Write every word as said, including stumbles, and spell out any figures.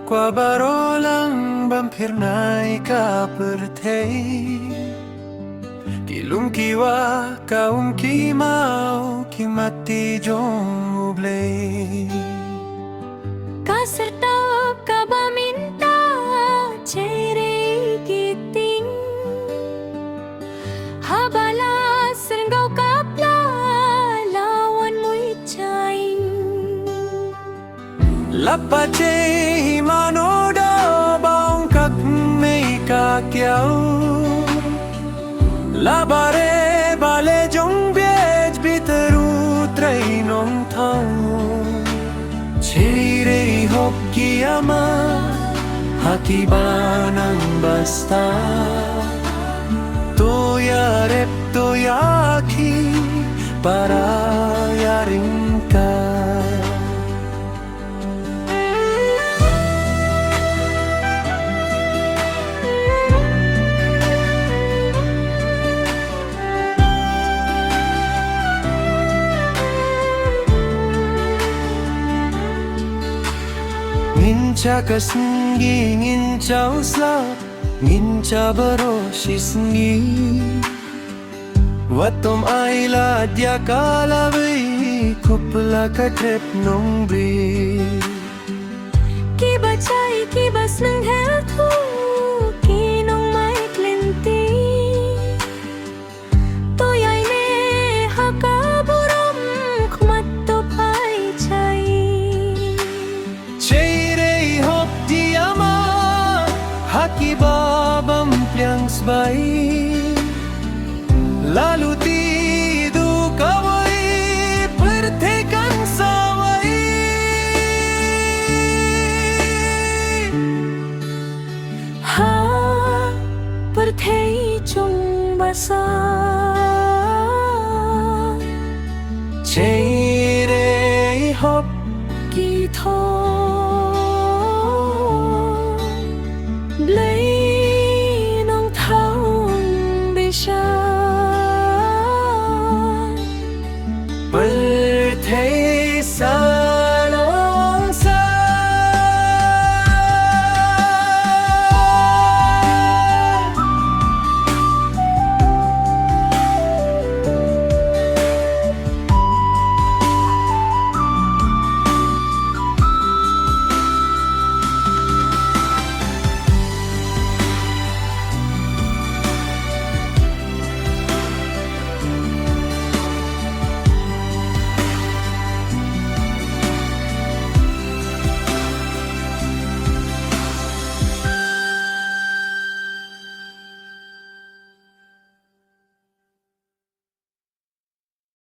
Kwah baroh lang ban phyrnai ka pyrthei. Ki lung ki wah, ka um ki maw, ki mati jong U Blei. Ka syrtap kaba mynta, cheirei ki tieng. Haba la syrngau ka pla, la wan muichaing. La pachei mano da ba ong ka kmie ka kiaw. La bare bale jong biej bitar U Trai Nongthaw. Cheirei hok ki ama ha kiba nang basta. To ïarep to ïakhih para ïaryngkat. Ngin shah ka sngi, ngin shah u slap, ngin shah baroh shi sngi. Wat ym ailad ïa ka lawei, khublei ka trep nongbriew. Kiba shai, kiba sneng heh thuh, ki nongmai kynti. To ïaineh ha ka burom, khmat to phai shai. Cheirei hok ki ama ha kiba bym pliang sbai. La luti duh kawei, pyrthei kan sa wai. Ha pyrthei chung ba san, cheirei hok ki thoh.